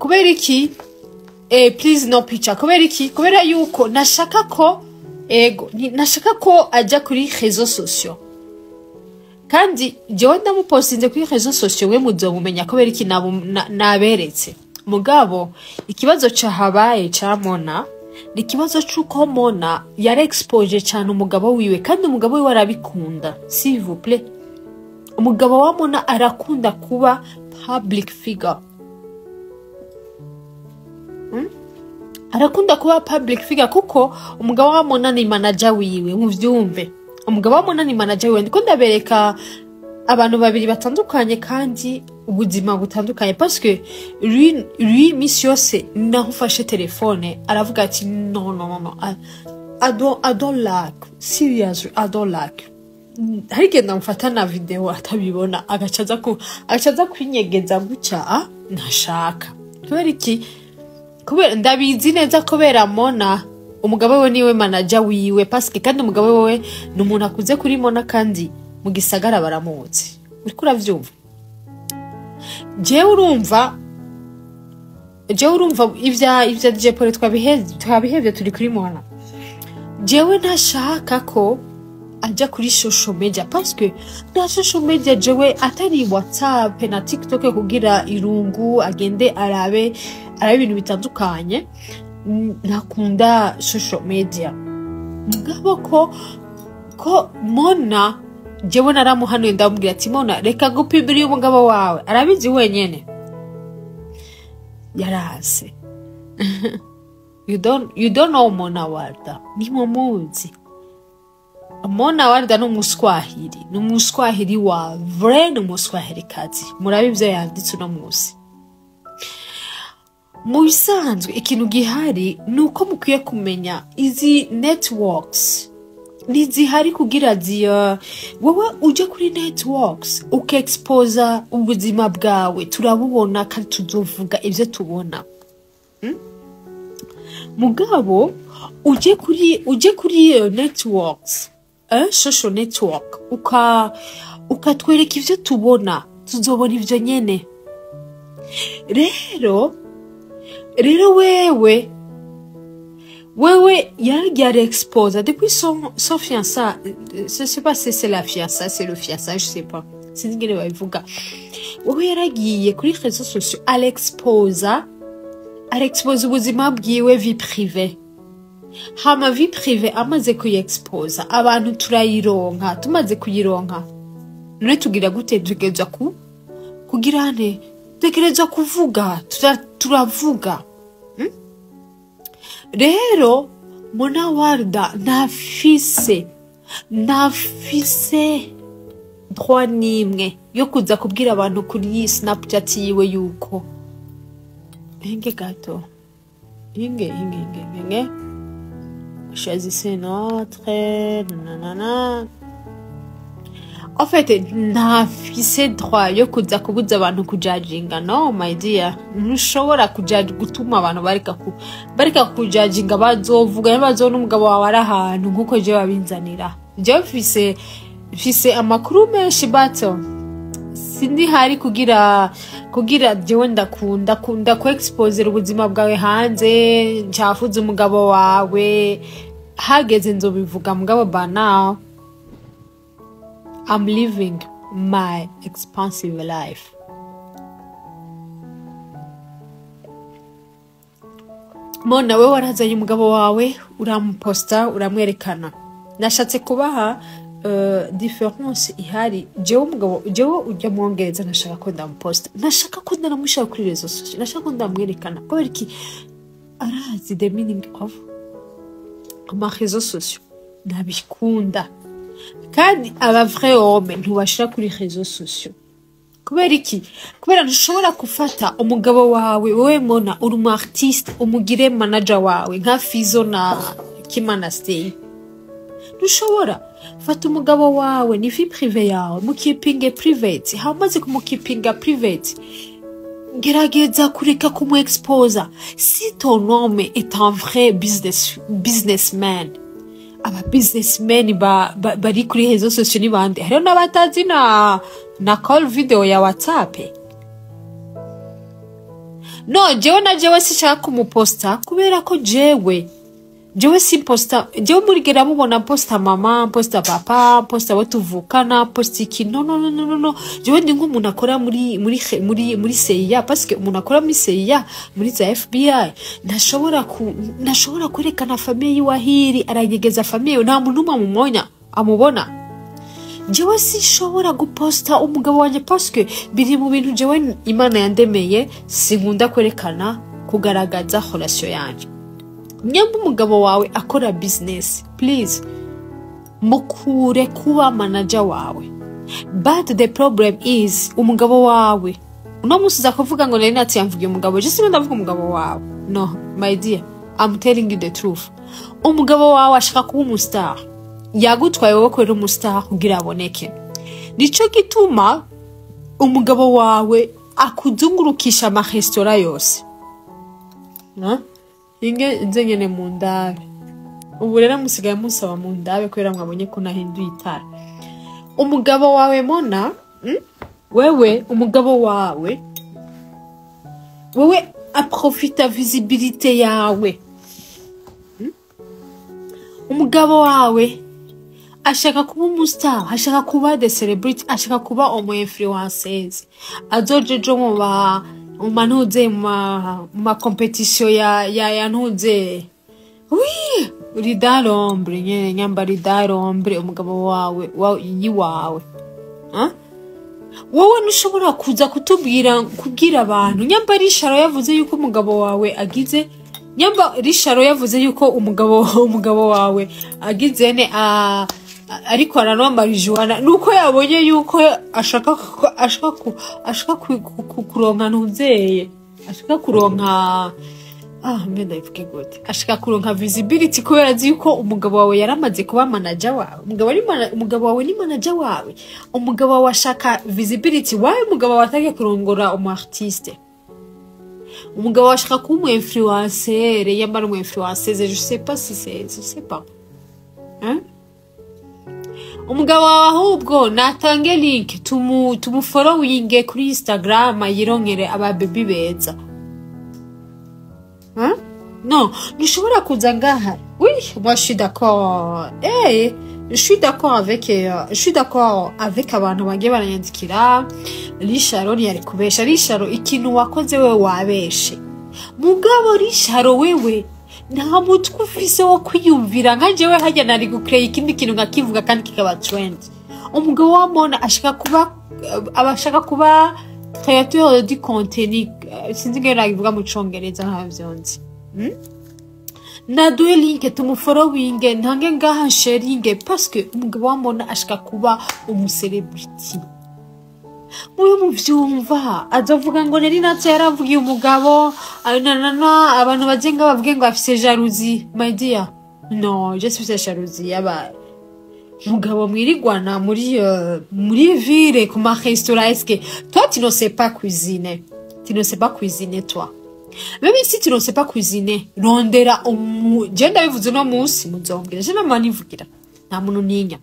Kubera iki? Please no picture. Kubera iki? Kubera yuko nashaka ko, ego, nashaka ko ajya kuri réseaux sociaux. Kandi jewe ndamupostinze kuri réseaux sociaux, we muzomumenya. Kubera iki? Naberetse. Mugabo ikibazo cahabaye ca Mona ni ikibazo c'uko Mona yari exposé cyane umugabo wiwe, kandi umugabo wiwe arabikunda. S'il vous plaît, umugabo wa Mona arakunda kuba public figure. Arakunda kuba public figure kuko umugabo wa Mona ni manager wiwe. Muvyumve, umugabo wa Mona ni manager wiwe. Ndiko ndabereka abantu babiri batandukanye kandi ubuzima butandukanye, parce que lui misi yose naho ufashe telefone aravuga ati: "No, no, no, no, I don't like, seriously, I don't like." Hari igihe ndamufata na video atabibona, agaca aza kwinyegeza gutya. Ah, ntashaka. Kubera iki? Kubera ndabizi neza, kubera Mona umugabo we niwe manager wiwe, parce que kandi umugabo we ni umuntu akuze kuri Mona, kandi mu gisagara baramuzi. Uriko uravyumva? Jewe urumva ivya DJ Paul twabihevye, turi kuri Mona. Jewe ntashaka ko aja kuri social media, parce que na social media jewe atari WhatsApp na TikTok kugira irungu agende arabe ibintu bitandukanye. Ntakunda social media. Mugabo ko Mona jewe naramuhanuye, ndamubwira ati: "Mona, reka gupibira umugabo wawe, arabizi wenyene." Yarase. You don't know Mona Warda, nimumuzi. Mona Warda ni umuswahili, ni umuswahili wa vrai, ni umuswahili kazi. Murabe ivyo yanditse uno musi. Mu bisanzwe ikintu gihari ni uko mukwiye kumenya izi networks ntizihari kugira wowe uje kuri networks ukexposa ubuzima bwawe. Turabubona kandi tuzovuga ivyo tubona. Mugabo uje kuri networks, social network, ukatwereka ivyo tubona, tuzobona ivyo nyene. Rero wewe yaragiye arexposa depuis son fiança, je sais pas si c'est la fiança, c'est le fiança, je sais pas, sinzi ingene babivuga. Wewe yaragiye kuri réseaux sociaux arexposa ubuzima bwiwe, vie privée. Hama vie privée amaze kuyexposa, abantu turayironka. Tumaze kuyironka none tugira gute? Tugereza ku kugira nte? Dutegerezwa kuvuga. Turavuga. Rero Mona Warda ntafise droit n'imwe yo kuza kubwira abantu kuri Snapchat yiwe yuko, hinge gato, hinge, hinge, hinge, hinge, choisissez notre nanana. En fait, ntafise droit yo kuza kubuza abantu kujajinga. No, my dear, ntushobora kujaji gutuma abantu bareka kujajinga. Bazovuga, bazobona umugabo wawe ari ahantu nkuko jewe babinzanira. Jewe mfise amakuru menshi bato, sindi hari kugira jewe ndakunda kunda ku exposer ubuzima bwawe hanze, ncafuze umugabo wawe. Hageze nzobivuga. Mugabo by now I'm living my expansive life. Mona, we warazanye umugabo wawe, uramuposta, uramwerekana. Nashatse kubaha différence ihari. Jewe umugabo, jewe ujya mwongereza, nashaka ko ndamuposta, nashaka ko ndanamushira kuri réseaux sociaux, nashaka ko ndamwerekana. Kubera iki? Arazi the meaning of ama réseaux sociaux, ntabikunda. Kandi aba vrai homme ntubashira kuri réseaux sociaux. Kubera iki? Kubera ntushobora gufata umugabo wawe, wowe Mona uri umu artiste, umugire manager wawe nka Fizo na Kimana Stay. Ntushobora fata umugabo wawe, ni vie privée yawe, mukipinge private. Hamaze kumukipinga private, gerageza kureka kumu exposa. Si ton homme est un vrai businessman, aba businessmen bari kuri réseaux sociaux ni bande? Hariho n'abatazi na call video ya WhatsApp. No, jewe na jewe sinshaka kumuposta kubera ko jewe simposta. Jewe murigera mubona posta mama, posta papa, posta abo tuvukana, posta iki? No, no, no, no, no, no. Jewe ndi nk'umuntu akora muri CIA, parce que umuntu akora muri CIA, muri za FBI, ntashobora kwerekana famille yiwahiri. Aranyegeza famille, nta muntu n'umwe amumonya amubona. Jewe sinshobora guposta umugabo wanje parce que biri mu bintu jewe Imana yandemeye, sinkunda kwerekana, kugaragaza relation yanje. Nyamba umugabo wawe akora business, please mukure kuba manager wawe. But the problem is, umugabo wawe uno munsi uza kuvuga ngo nari nati yamvugiye umugabo. Je sinzi, ndavuga umugabo wawe. No, my dear, I'm telling you the truth. Umugabo wawe ashaka kuba umustar, yagutwaye wowe kubera umustar kugira aboneke. Nico gituma umugabo wawe akuzungurukisha amaresitora yose. No? Inge nze nyene mu ndabe. Ubu rero musigaye musaba mu ndabe kubera mwabonye ko nahinduye itara. Umugabo wawe Mona, Wewe umugabo wawe, wewe aprofita visibilité yawe. Umugabo wawe ashaka kuba umustar, ashaka kuba the celebrity, ashaka kuba umu influenceuse, azoje jo mu mantuze, mu ma compétition ya ntuze. Oui, uri dans l'ombre nyene, nyamba uri dans l'ombre. Umugabo wawe yiwawe, hein? Wowe ntushobora kuza kutubwira, kubwira abantu. Nyamba Risharo yavuze yuko umugabo wawe agize, nyamba Risharo yavuze yuko umugabo wawe agize ne ariko aranwa marijuana, nuko yabonye yuko ashaka kuronka ntuzeye, ashaka kuronka, mbe ndabivuge gute, ashaka kuronka visibility kubera azi yuko umugabo wawe yaramaze kuba manager wawe. Umugabo wawe ni manager wawe. Umugabo wawe ashaka visibility wawe. Umugabo wawe atangiye kurongora umu artiste. Umugabo wawe ashaka kuba umu influencer, yambara umu influenceuse, je sais pas si c'est, je sais pas, hein? Umugabo wawe ahubwo natange link tumufollowinge kuri Instagram, yironkere ababebi beza. Hein? Non, ntushobora kuza ngaha. Oui, moi je suis d'accord. Eh, je suis d'accord avec abantu bagiye baranyandikira. Risharo ntiyari kubesha. Risharo, ikintu wakoze wewe wabeshe. Mugabo Risharo, wewe nta mutwe ufise wo kwiyumvira nka jewe. Hajya nari gucreate ikindi kintu nkakivuga kandi kikaba trend. Umugabo wa Mona ashaka kuba, aba ashaka kuba créateur du contenu, sinzi ingene nabivuga mu Congereza, ntavyo nzi. Naduhe link tumufollowinge, ntange ngaha sharinge, parce que umugabo wa Mona ashaka kuba umucelebrity. Mube muvyumva, azovuga ngo nari natse yaravugiye umugabo nanana. Abantu baje nga bavuge ngo afise jalousie. My dear, no, je suis jalousie yaba mugabo mwirigwana muri ville, ku ma restaurant. Est-ce que toi tu ne sais pas cuisiner? Tu ne sais pas cuisiner, toi. Même si tu ne sais pas cuisiner, rondera umu, je ndabivuze uno munsi, muzongera je nama nivugira, nta muntu ninya.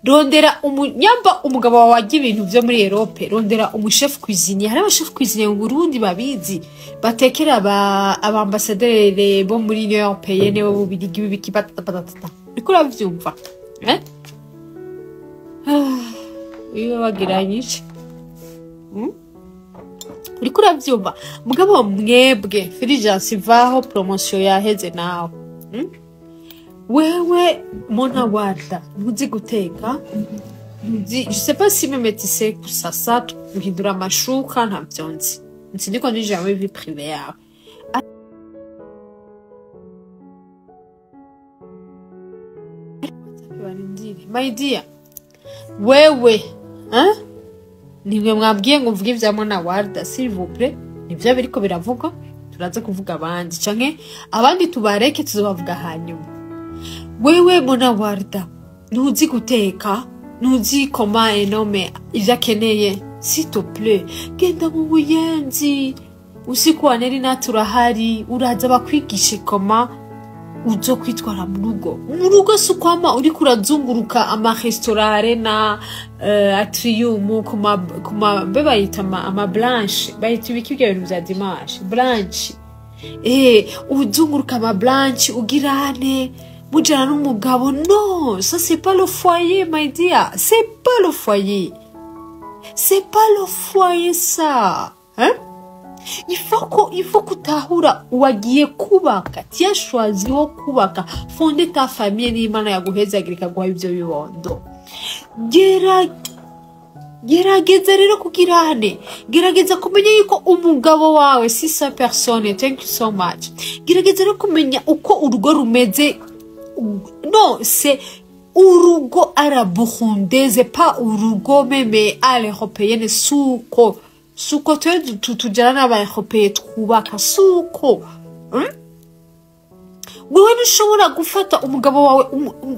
Rondera nyamba umugabo wawe arya ibintu vyo muri Europe, rondera umu chef cuisinier. Hari aba chef cuisinier mu Burundi babizi, batekera aba ambassadeur bo muri Union Européenne, bo mu Bubirigi, bibiki patata patata. Uriko uravyumva, eh? Iyo bagiranye iki? Uriko uravyumva? Mugabo mwebwe, Fulgence, vaho, promotion yaheze nawe. Wewe Mona Warda, ntuzi guteka, ntuzi, je sais pas si même tu sais kusasa, guhindura amashuka, ntavyo nzi. Nzi ndiko ninjira muri vie privée yawe. Barindire. My dear, wewe, hein? Nimwe mwabwiye ngo mvuge ibya Mona Warda, s'il vous plaît. Nivyo biriko biravugwa, turaza kuvuga abandi canke abandi tubareke, tuzobavuga hanyuma. Wewe Mona Warda, ntuzi guteka, ntuzi koma enome ivyo akeneye. S'il te plaît, genda mu Buyenzi, usiku wa neri naturahari, uraza bakwigishe koma. Uzo kwitwara mu rugo. Mu rugo si ukwama uriko urazunguruka amaresitora arena, atrium, kuma be bayita ama blanche, bayita ibiki bya bintu vya dimanche blanche. Uzunguruka ama blanche ugirane mujana n'umugabo. Non, ça c'est pas le foyer, my dear, c'est pas le foyer, c'est pas le foyer ça, hein? Il faut kutahura wagiye kubaka, tu as choisi wo kubaka, fonder ta famille n'Imana yaguhezagira ikaguha ivyo bibondo. Gerageza rero kugirane, gerageza kumenya yuko umugabo wawe si sa personne. Thank you so much. Gerageza rero kumenya uko urugo rumeze. Non, c'est urugo à la burundaise, pas urugo même à l'européenne. Suko twe tujana n'aba-européen twubaka suko. Wewe ntushobora gufata umugabo wawe,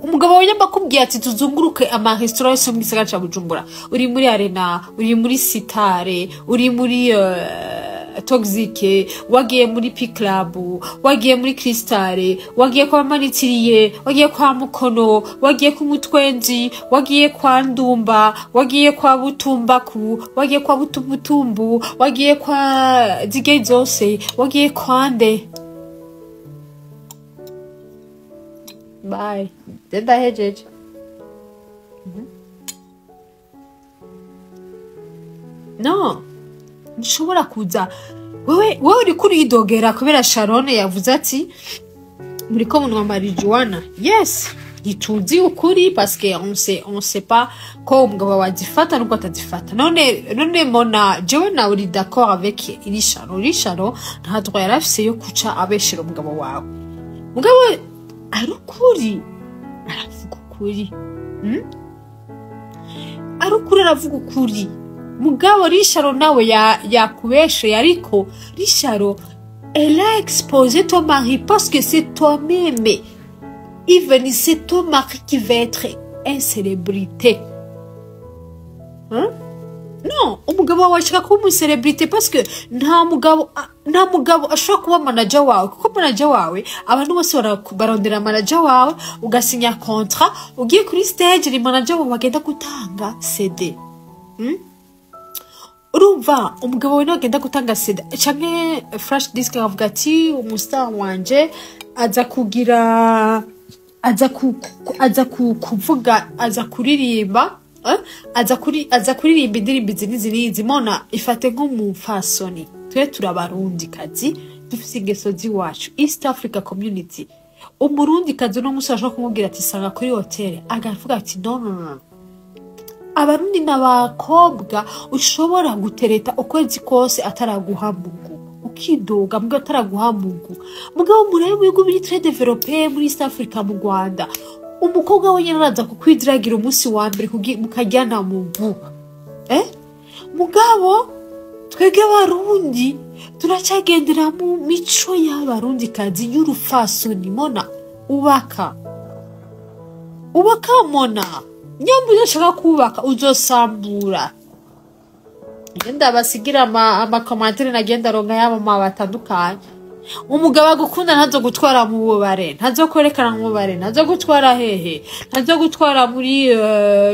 umugabo wawe nyamba akubwiye ati tuzunguruke amaresitora yose mu gisagara ca Bujumbura, uri muri Arena, uri muri Sitare, uri muri Toxique, wagiye muri P Club, wagiye muri Crystale, wagiye kwa Manitiriye, wagiye kwa Mukono, wagiye ku Mutwenzi, wagiye kwa Ndumba, wagiye kwa Butumbaku, wagiye kwa Butumbutumbu, wagiye kwa Zige zose, wagiye kwa nde. Bye. Ndahejeje. No. Nshobora kuza wewe uri kuridogera kubera Sharon yavuze ati muriko munwa marijuana. Yes, ntituzi ukuri parce que on sait pas ko umugabo wazifata nuko atazifata. None mona jewe na uri d'accord avec iri Sharon. Iri Sharon nta droit yarafise yo kuca abeshera umugabo wawe. Mugabo ari ukuri aravuga ukuri. Ari ukuri aravuga ukuri. Mugabo Risharo nawe yakubeshe, ariko Risharo elle a exposé ton mari parce que c'est toi-même. Even c'est ton mari qui va être un célébrité. Hein? Non, umugabo wawe ashaka kuba umu célébrité parce que nta mugabo ashobora kuba manager wawe, kuko manager wawe abantu bose barondera manager wawe, ugasinya contrat, ugiye kuri stage ni manager wawe agenda gutanga CD. Urumva umugabo wawe agenda gutanga CD canke flash disk akavuga ati umustar wanje aza kugira, aza kuvuga, aza kuririmba, aza kuririmba indirimbo izi n'izi n'izi. Mona ifate nk'umupfasoni, twe turabarundi kazi dufise ingeso z'iwacu, East Africa Community. Umurundi kazi uno musi ashobora kumubwira ati sanga kuri hotel, agavuga ati no no no. Abarundi n'abakobwa ushobora gutereta ukwezi kose ataraguha mugu, ukidoga mbwa ataraguha mugu. Mugabo murabe mu bihugu biri très développé muri East Africa, mu Rwanda, umukobwa we nyene araza kukwidiragira umunsi wa mbere mukajyana mugu. Mugabo twebwe abarundi turacagendera mu mico y'abarundi kazi y'urufasoni. Mona ubaka mona nyambo udashaka kubaka uzosambura. Ngenda basigira amakomantere nagenda ronka yabo ma batandukanye. Umugabo agukunda ntazo gutwara mu bubare, ntazo kwerekana mu bubare, ntazo gutwara hehe, ntazo gutwara muri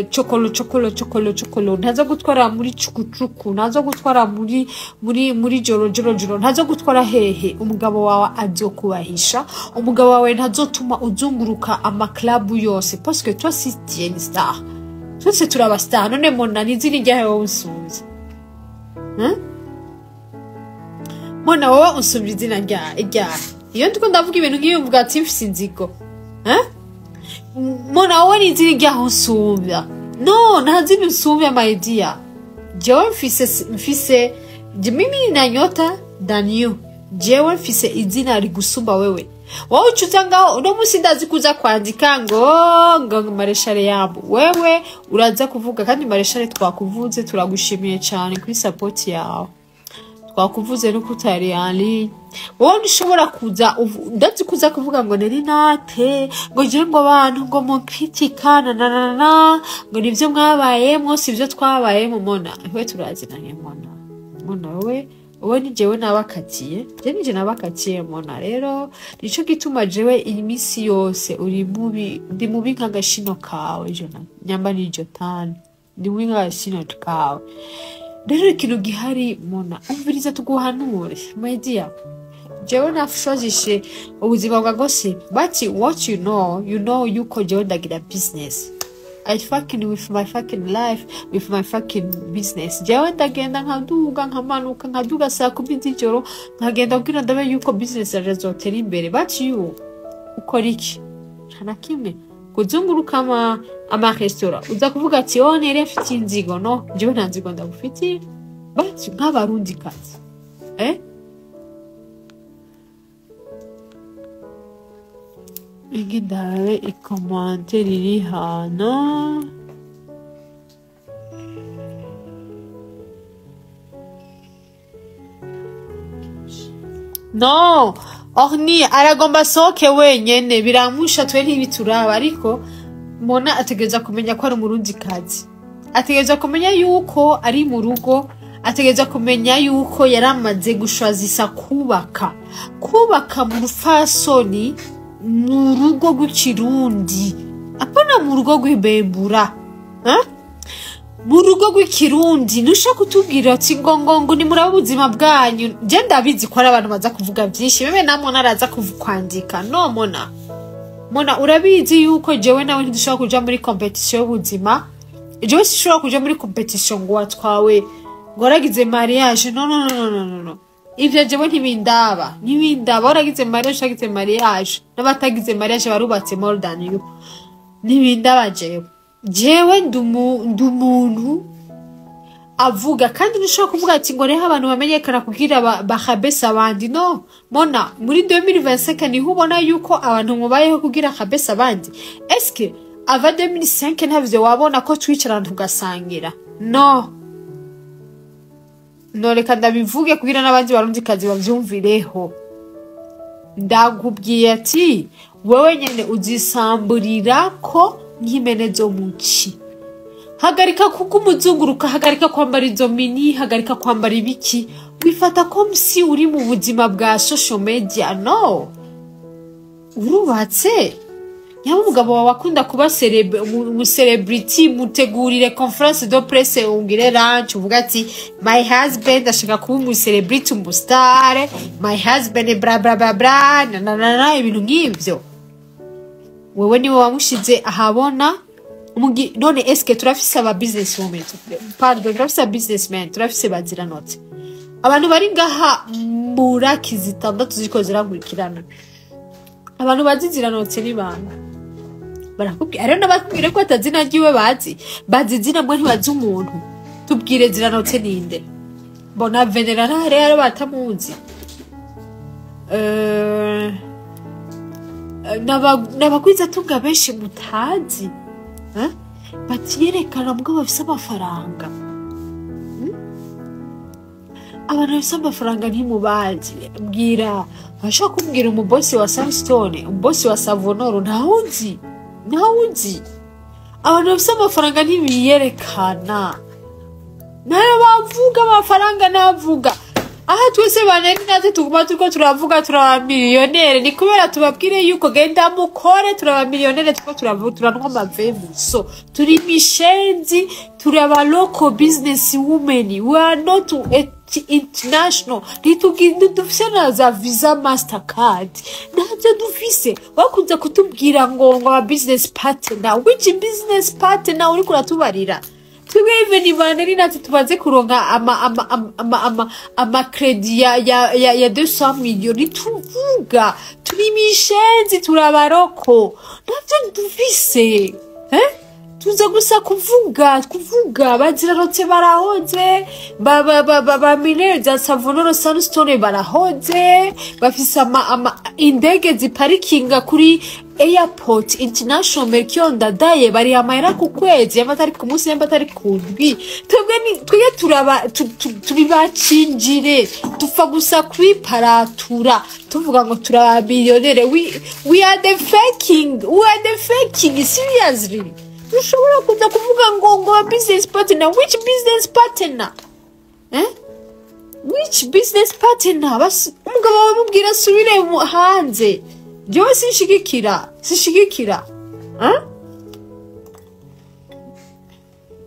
chokolo chokolo chokolo chokolo, ntazo gutwara muri chukuchuku, ntazo gutwara muri muri muri joro joro joro, ntazo gutwara hehe. Umugabo wawe azokubahisha, umugabo wawe ntazotuma uzunguruka amaklabu yose parce que toi si tu es une star. Twese turaba star. None mona nizini ryahe wowe unsunze? Hein? Mona wowe unsumba izina rya iyo ndiko ndavuga ibintu nk'iyo mvuga ati mfise inzigo. Hein? Mona wowe ni izina ryaho unsumba? No, nta zina unsumba my dear. Jewe mfise mimi na nyota than you. Jewe mfise izina rigusumba wewe. Wowe ucuza ngaho uno munsi ndazi kuza kwandika ngo mareshare yabo. Wewe uraza kuvuga kandi mareshare twakuvuze, turagushimiye cyane kuri support yawe. Twakuvuze no kutari ali. Wowe ntushobora kuza ndazi kuza kuvuga ngo nari nate ngo je ngo abantu ngo mukritika na na na ngo nivyo mwabayemwo si byo twabayemo. Mona we turazinanye mona. Mona wewe Wowe ni jewe nabakatiye, je nije nabakatiye Mona. Rero nico gituma jewe iminsi yose uri mubi, ndi mubi nk'agashino kawe jona nyamba ni jotani, ndi mubi nk'agashino kawe. Rero ikintu gihari Mona, umviriza tuguhanure my dear. Jewe nashozishe ubuzima bwa gossip, but what you know, you know yuko jewe ndagira business. I fucking with my fucking life, with my fucking business. Jewe ndagenda nkaduga nkamanuka nkaduga saa 10 z'ijoro nkagenda kugira ndabe yuko business yaje zotera imbere. But you ukora iki? Nta na kimwe. Kuzunguruka ama restaurant uza kuvuga ati oh nere mfite inzigo. No, jewe nta nzigo ndagufitiye. But nk'abarundi kazi Ingi ndabe ikomante riri hano. No, Orni aragomba asohoke wenyene, biramusha twe ntibituraba, ariko Mona ategereza kumenya ko ari umurundi kazi, ategereza kumenya yuko ari mu rugo, ategereza kumenya yuko yaramaze gushwazisa kubaka mu rufasoni mu rugo rw'ikirundi, apana mu rugo rw'ibembura, mu rugo rw'ikirundi. Ntushaka kutubwira ati ngo ngo ngo nimurabe ubuzima bwanyu. Je ndabizi ko ari abantu baza kuvuga byinshi, bebe na Mona araza kwandika. No Mona, Mona urabizi yuko jewe nawe ntidushobora kuja muri competition y'ubuzima. Jewe sinshobora kuja muri competition ngo watwawe ngo waragize mariage. No no no no no no, ivyo jewe ntibindaba, ntibindaba. Waragize mariage, waragize mariage, n'abatagize mariage barubatse more than you. Ntibindaba jewe. Jewe ndumuntu avuga, kandi ntushobora kuvuga ati ngo reho abantu bamenyekana kugira bahabese abandi. No Mona, muri 2025 niho ubona yuko abantu mubayeho kugira habese abandi. Eske ava 2005 ntavyo wabona ko twicarana tugasangira? No no, reka ndabivuge kugira n'abandi barundi kazi bavyumvireho. Ndakubwiye ati wewe nyene uzisamburira ko nk'imene zo muci. Hagarika kugumuzunguruka, hagarika kwambara izo mini, hagarika kwambara ibiki. Wifata ko msi uri mu buzima bwa social media. No, urubatse. Nyaba umugabo wawe akunda kuba celebrity, mutegurire conference de presse, ungire lunch, uvuga ati my husband ashaka kuba umu celebrity, umu star, my husband bla bla bla bla na na na na, ibintu nk'ivyo. Wewe niwe wamushize ahabona. None eske turafise aba business women, pardon, turafise aba businessmen, turafise baziranotse. Abantu bari ngaha muraki zitandatu ziriko zirakurikirana. Abantu bazi ziranotse ni bande? Barakubwira, rero nabakubwira ko atazina ryiwe bazi, bazi izina mwe ntibazi umuntu. Tubwire ziranotse ninde? Bona Venerana rero batamuzi. Nabakwiza tunga benshi mutazi. Batiyerekana mbwo bafise amafaranga. Abantu bafise amafaranga ntimubazi. Mbwira, bashaka kumbwira umubosi wa Sunstone, umubosi wa Savonoro, ntawuzi. Ntawuzi. Abantu bafise amafaranga ntibiyerekana. Nayo bavuga amafaranga navuga. Aha twese baneri natwe tuguma turiko turavuga turaba millionaire, ni kubera tubabwire yuko genda mukore turaba millionaire, tuko turavuga turanwa amavemu. So turi mishenzi, turaba local business women, we are not international. Ntitugifise na za Visa Mastercard, ntabyo dufise. Bakunze kutubwira ngo ngo aba business partner, which business partner uriko uratubarira? Twebwe even baneri natwe tubaze kuronka ama credit ya 200 millions, tuvuga turi mishenzi, turabaroko, ntabyo dufise. Tuza gusa kuvuga baziranotse barahoze, ba minere za Savonoro Sunstone barahoze, bafise ama indege ziparikinga kuri airport international Melchior Ndadaye, bari amahera ku kwezi, yamba atari ku munsi, yamba atari ku ndwi. Twebwe turaba turi bacinjire, dupfa gusa kwiparatura tuvuga ngo turaba millionaire. We are the faking, we are the faking, seriously. Ushobora kuza kuvuga ngo ngo business partner, which business partner? Which business partner? Bas umugabo wawe mubwira asubire hanze. Jewe sinshigikira, sinshigikira. Huh?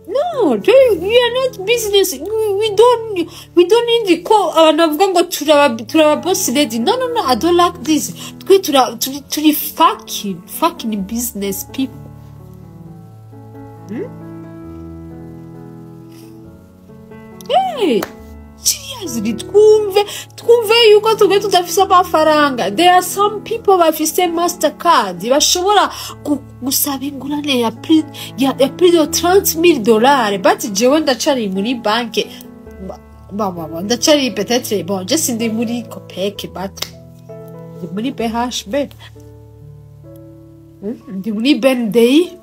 No, we are not business. We don't need ko abantu bavuga ngo turaba boss lady. No, no, no, I don't like this. Twe turi fucking business people. Hey, seriously, twumve yuko tugwe tudafise amafaranga. There are some people bafise Mastercard bashobora gusaba ingurane ya plus de $30,000, but jewe ndacari muri banke. Bon, ndacari peut-être, bon, je sindi muri Copec, but ndi muri BHB, ndi muri BNDI.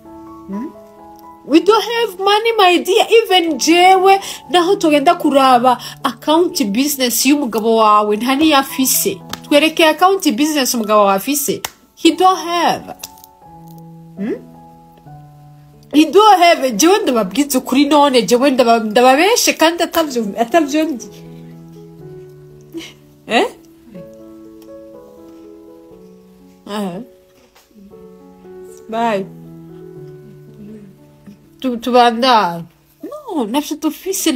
We don't have money, my dear. Even jewe naho tugenda kuraba account business y'umugabo wawe nta niyo afise. Twereke account business umugabo wawe afise. He don't have. He don't have. Jewe ndababwiza ukuri none, jewe ndababeshe kandi atavyo ndi. Eh? Bye. Tubanda. No, navyo dufise.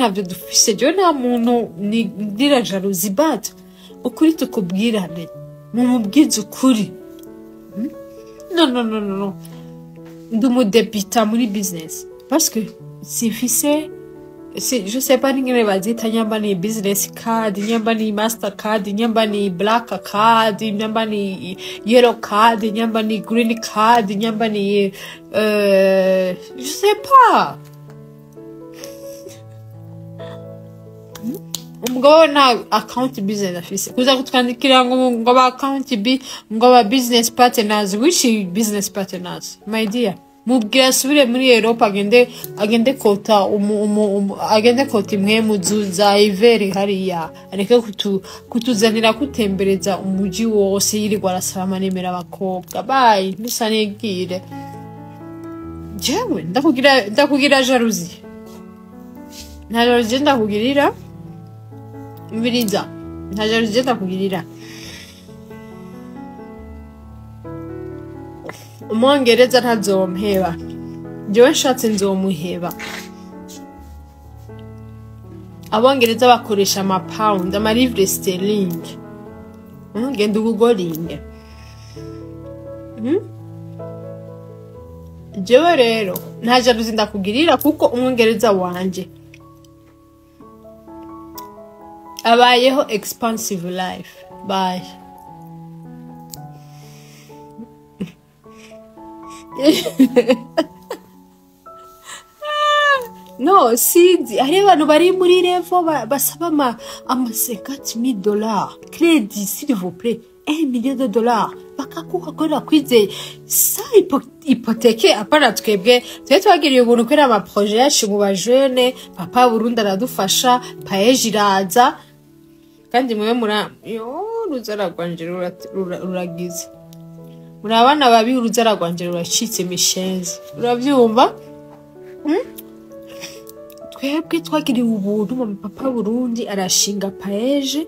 Jewe nta muntu ngira jalousie, but ukuri tukubwirane. Mumubwize ukuri. No, no, no, no, no. Ndi umudebita muri business. Parce que simfise, je sais pas n'ingene bazita, nyamba ni business card, nyamba ni Mastercard, nyamba ni black card, nyamba ni yellow card, nyamba ni green card, nyamba ni je sais pas. Umugabo nta account business afise. Kuza kutwandikira ngo ba account b, ngo ba business partners, which business partners, my dear? Mubwira asubire muri Europe, agende kota agende kota imwe za Iveri hariya, areke kutuzanira kutembereza umuji wose yirirwa arasaba amanimero abakobwa. Bye, musanigire. Jewe ndakugira jalousie. Nta jalousie ndakugirira. Umviriza, nta jalousie ndakugirira. Umwongereza ntazompeba. Jewe nshatse nzomuheba. Abongereza bakoresha ama pound, ama livre sterling. Genda ugugoringe. Jewe rero nta jalousie ndakugirira kuko umwongereza wanje abayeho expensive life. Bye. No, sinzi hari abantu bari muri revo basaba ama $50,000 crédit, s'il vous plaît, $1 million bakakuha kubera kwizeye sa hypothèque. Apana twebwe twe twagiriye ubuntu kubera ama projet yacu mu bajene. Papa Burundi aradufasha, paeje iraza, kandi mwe mura yo ruzara rwanje ruragize. Muri abana babi uruzara rwanje ruracitse mishenzi. Uravyumva? Twebwe twagiriye ubuntu, mama papa Burundi arashinga paeje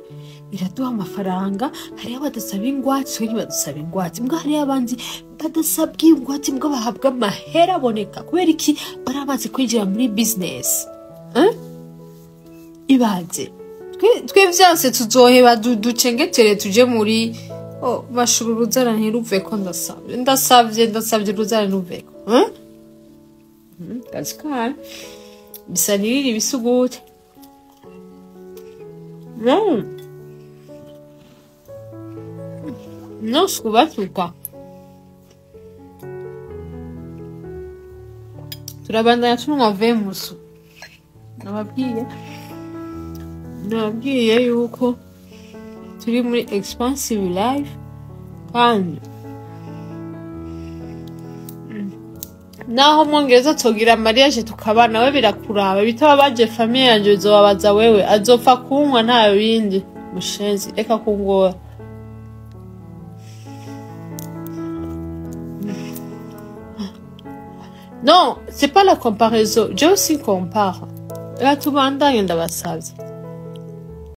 iraduha amafaranga. Hariho abadasaba ingwate, twe ntibadusaba ingwate. Mbwa hariho abandi badasabwa ingwate, mbwa bahabwa amahera aboneka. Kubera iki? Baramaze kwinjira muri business. Ibaze. Twe vyanse tuzoheba ducengetere tuje muri oh bashuru uruzara ntiruveko, ndasabye. Ndasabye uruzara ntiruveko. Kazi kare. Bisa niriri bisugute. No. No, sikubatuka. Turabandanya tunywa vemusu. Nababwiye yuko turi muri expensive life, kandi naho mwongereza tugira mariage tukabana, we birakuraba bitaba baje famille yanje bizobabaza wewe azopfa kunywa nta bindi. Mushenzi reka kungora. Non, c'est pas la comparaison. Je aussi compare. Là tubandanye ndabasavye.